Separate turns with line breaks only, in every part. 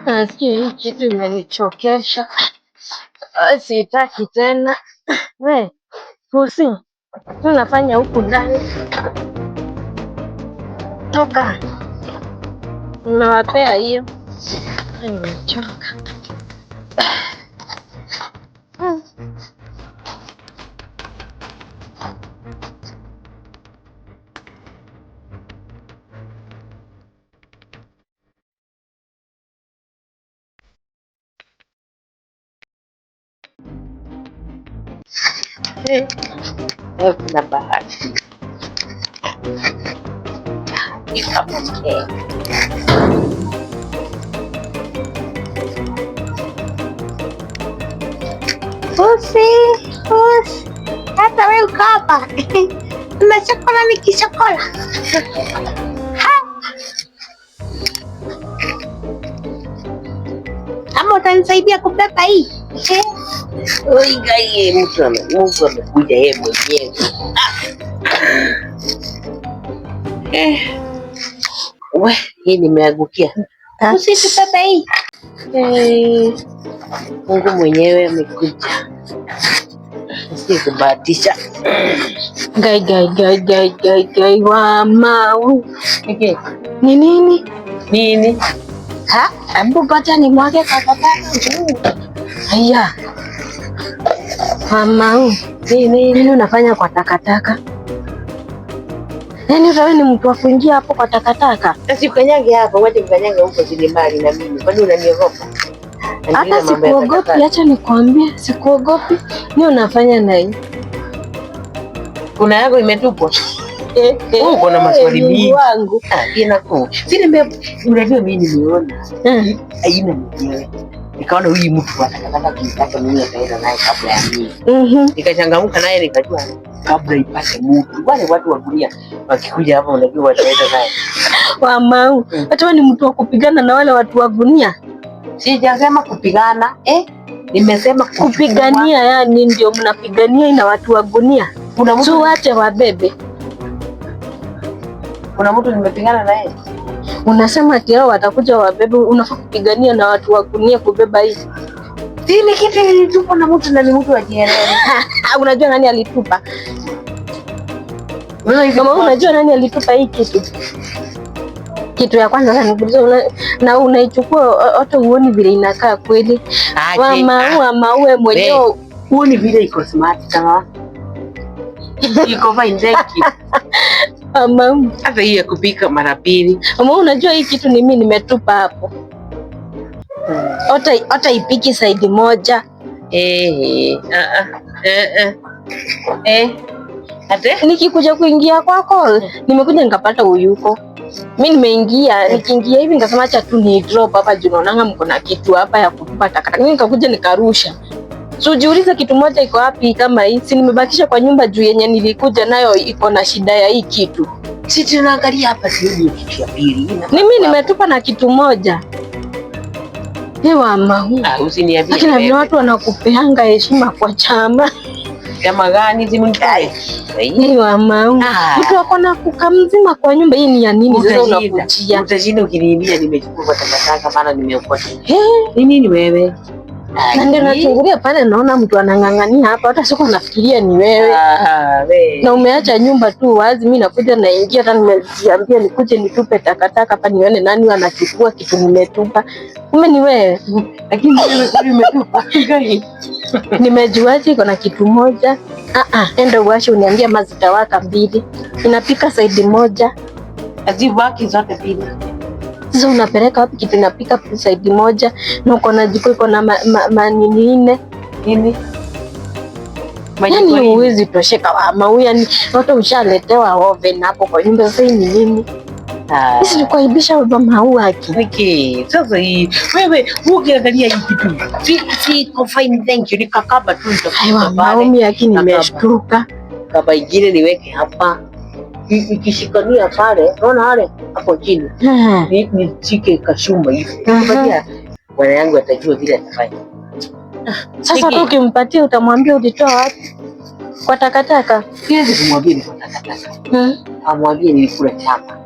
Nasikia hii kitu imenichokesha, sitaki tena. We Pusi, unafanya huku ndani? Toka, nimewapea hiyo. Nimechoka.
Kuna bahati ikapokea.
Pusi, pusi, hata we uko hapa. Na chokola ni kichokola. Ama utanisaidia kubeba hii?
Oigaye, mtu Mungu amekuja yeye mwenyewe. Eh, we, hii nimeangukia.
Usitubebe hii.
Eh, Mungu mwenyewe amekuja, si kubahatisha.
Gai, gai, gai, gai, gai, gai, wa mau ni nini?
Nini?
Ha, hebu ngoja nimwage takataka. Haya, Mamau,
Nini?
nini unafanya kwa takataka? Yaani wewe ni mtu wa kuingia hapo kwa takataka?
Usikanyage hapo, wacha nikanyage huko chini mbali na mimi. Kwani unaniogopa?
Hata sikuogopi, acha nikwambie, sikuogopi. Ni unafanya na hii
Kuna yako imetupwa. Uko na maswali
Mungu
mingi.
wangu.
Ah, inaku. Si nime unajua mimi nimeona aina mwenyewe. Nikaona huyu mtu atakataka kuipata mimi akaenda naye kabla ya mimi. Nikachangamka naye nikajua kabla ipate mtu. Wale watu wa gunia wakikuja hapa unajua wataenda naye.
Wamau, hata wewe ni mtu wa kupigana na wale watu wa gunia.
Sijasema kupigana, eh? Nimesema kuchukua.
Kupigania yani ndio mnapigania na watu wa gunia.
Kuna
Tu
mtu
wache wabebe.
kuna mtu nimepigana naye.
Unasema ati hao watakuja wabebe, unafaa kupigania na watu wa gunia kubeba hii.
Si ni kitu nilitupwa na mtu na ni mtu wa jirani.
Unajua nani alitupa?
Unaona hivi
Kama unajua nani alitupa hii kitu? Kitu ya kwanza sasa nikuuliza na unaichukua hata uoni vile inakaa kweli.
Aje,
Wamaua maue mwenyewe
Huoni vile iko smart kama iko fine, thank you.
ama
Hata hii ya kupika mara pili.
ama unajua hii kitu ni mimi nimetupa hapo. Hata ipiki side moja.
Eh, ah, ah, eh, eh. Eh, ate?
Nikikuja kuingia kwako, nimekuja nikapata uyuko. Mi nimeingia, nikiingia hivi nikasema acha tu ni drop hapa juu naonanga mko na kitu hapa ya kutupa takataka. Mimi nikakuja nikarusha. So jiulize kitu moja iko wapi kama hii? Si nimebakisha kwa nyumba juu yenye nilikuja nayo iko na shida ya hii kitu.
Si tunaangalia hapa sioni kitu ya pili.
Ni mimi nimetupa na kitu moja. Ewa mahu.
Ah, usiniambie.
Lakini vile
wewe.
watu wanakupeanga heshima kwa chama.
Chama gani simnikae?
Ewa mahu.
Ah.
Mtu ako na kuka mzima kwa nyumba hii ni ya nini sasa unakujia?
Utashinda ukiniambia nimechukua kwa takataka maana nimeokota.
Eh,
Ni nini wewe?
na ndio nachungulia pale naona mtu anang'ang'ania hapa, hata siku nafikiria ni wewe.
Ah, we.
Na umeacha nyumba tu wazi, mi nakuja naingia, hata nimejiambia nikuje nitupe takataka hapa nione nani anachukua kitu nimetupa. Kumbe ni wewe.
Lakini wewe kweli umetupa. Gai.
Nimejuaje iko na kitu moja? Ah ah, enda uwashe uniambie ama zitawaka mbili. Inapika saidi moja.
Hazibaki zote pili.
Sasa unapeleka wapi kitu inapika saidi moja na uko na jiko iko na manini nne?
Nini?
Yaani huwezi tosheka wa yani watu ushaletewa oven hapo kwa nyumba, sasa hii ni nini? Sisi ni kuaibisha baba maua haki.
Niki, sasa hii wewe ukiangalia hii kitu si iko fine, thank you. Nikakaba tu nitakupa
Aiwa
pale.
maumi haki,
Kakaba.
nimeshtuka.
Kaba ingine niweke hapa. Ikishikania pale, unaona wale hapo chini. Nishike kashuma hivi. Nikipatia bwana yangu atajua vile atafanya.
Sasa tu ukimpatia utamwambia ulitoa wapi? Kwa takataka?
Siwezi kumwambia ni kwa takataka. Amwambie nilikula chama.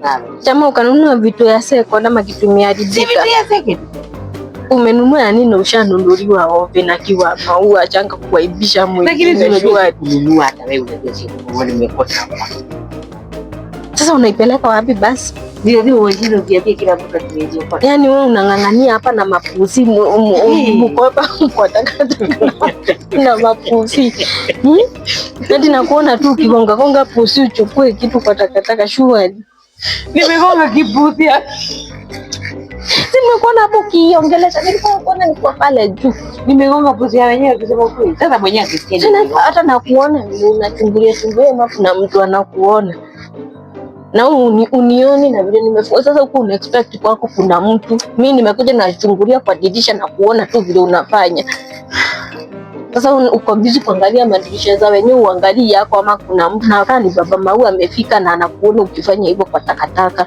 Ah,
Chama ukanunua vitu ya seko ama kitu
Si
imeharibika.
vitu ya seko.
Umenunua ya nini? Ushanunuliwa oven na kiwa maua changa kuaibisha
Lakini
mwingine
unajua
shwari.
kununua hata wewe unajua si kununua nimekosa hapa.
Sasa unaipeleka wapi basi?
Ndio ndio wengine ukiambia kila mtu atuwezi kwa.
Yaani wewe unang'ang'ania hapa na mapusi mko hapa kwa takataka na mapusi. Ati nakuona tu ukigonga gonga pusi uchukue kitu kwa takataka shwari.
Nimegonga kipusi.
Si nimekuona hapo ukiongelesha, nilikuwa nakuona nilikuwa pale juu.
Nimegonga pusi ya wenyewe kusema kweli. Sasa mwenyewe akisikia
Tena
nimegonga.
hata nakuona unachungulia chungulia mafu na mtu anakuona. Na unioni na vile nimefua. Sasa huku una expect kwako kuna mtu. Mimi nimekuja nachungulia kwa dirisha na kuona tu vile unafanya. Sasa uko busy kuangalia madirisha za wenyewe, uangalie yako ama kuna mtu. Na kama ni baba Maua amefika na anakuona ukifanya hivyo kwa takataka.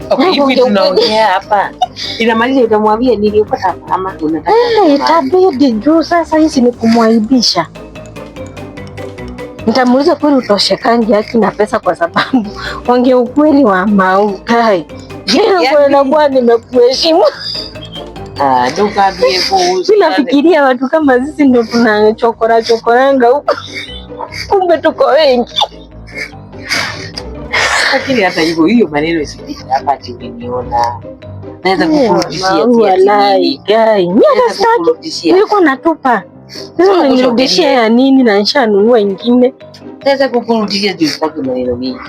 Okay, hivi tunaongea hapa. Inamaanisha utamwambia niliokota hapa ama unataka?
Itabidi juu sasa hizi ni kumwaibisha. Nitamuuliza kweli utoshekangi haki na pesa, kwa sababu wange ukweli wa Mau kai.
Yaani-
Nakuwa nimekuheshimu.
Ah, ndukaambie kuhusu.
Mimi nafikiria watu kama sisi ndio tunachokora chokoranga huko. Kumbe tuko wengi.
Lakini hata hivyo hiyo maneno isipite hapa ati uliniona. Naweza kukurudishia.
Mau walai guy. Mimi hata
Naweza
sitaki.
kukurudishia.
Nilikuwa natupa. Sasa unanirudishia ya nini na nishanunua ingine?
Naweza kukurudishia juu sitaki maneno mingi.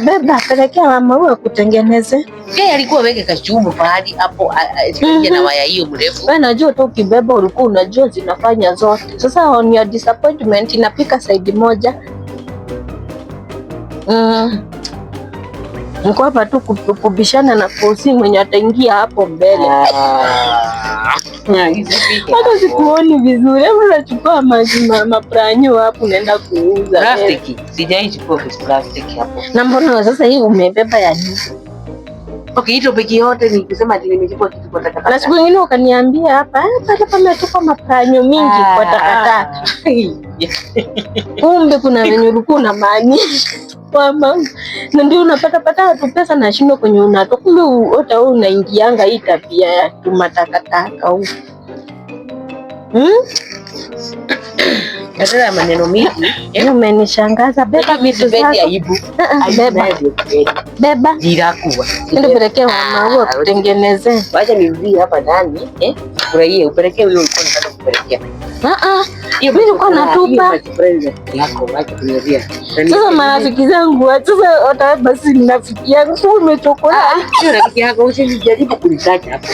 Beba pelekea mama huyu akutengeneze.
Yeye alikuwa aweke kachumu pahali hapo na waya hiyo mrefu.
Wewe najua tu ukibeba ulikuwa unajua zinafanya zote. Sasa on your disappointment inapika side moja. Niko hapa tu kubishana na posi mwenye ataingia hapo mbele. Hata sikuoni vizuri. Hebu unachukua maji mapranyo hapo unaenda kuuza.
Plastiki. Sijai chukua plastiki hapo.
Na mbona sasa hii umebeba ya nini?
Okay, hiyo peke yote ni kusema ati nimechukua kitu kwa takataka.
Na siku nyingine ukaniambia hapa, pale pametupa mapranyo mingi kwa takataka. Kumbe kuna venye ulikuwa unamaanisha kwamba na ndio unapata pata watu pesa na shindo kwenye unato. Kumbe hata wewe unaingianga hii tabia ya tumatakataka huko.
Badala ya maneno mingi.
Umenishangaza. Beba
Mimi
vitu
sipendi
zako.
aibu.
Beba. Beba.
Nirakuwa.
Ndio pelekea mama huyo akutengenezee.
Wacha nirudie hapa ndani, Furahie, upelekee huyo ulikuwa unataka kupelekea.
Mimi nilikuwa natupa.
Yako, wacha kuniambia.
Sasa marafiki zangu, sasa hata basi ni rafiki yangu, sio umechokora.
Sio rafiki yako, usijaribu kunitaja hapo.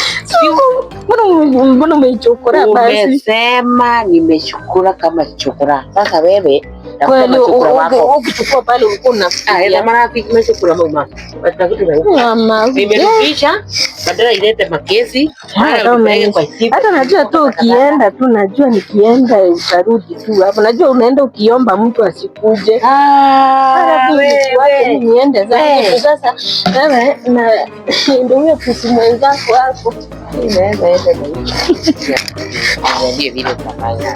Mbona umeichokora basi?
Umesema nimeshukura kama chokora. Sasa wewe tafuta
Kweli
machokora wako.
ukichukua pale ulikuwa unafikiria.
Marafiki machokora mama. Watakuta na huko.
Mama,
Nimerudisha badala ilete makesi. Mara unipeleke kwa chifu.
Hata najua tu ukienda tu, najua nikienda utarudi tu hapo. Najua unaenda ukiomba mtu asikuje.
Wewe.
Niende zangu sasa. Wewe na ndio huyo pusi mwenzako hapo.
Inaweza enda na hiyo. Niambie vile utafanya.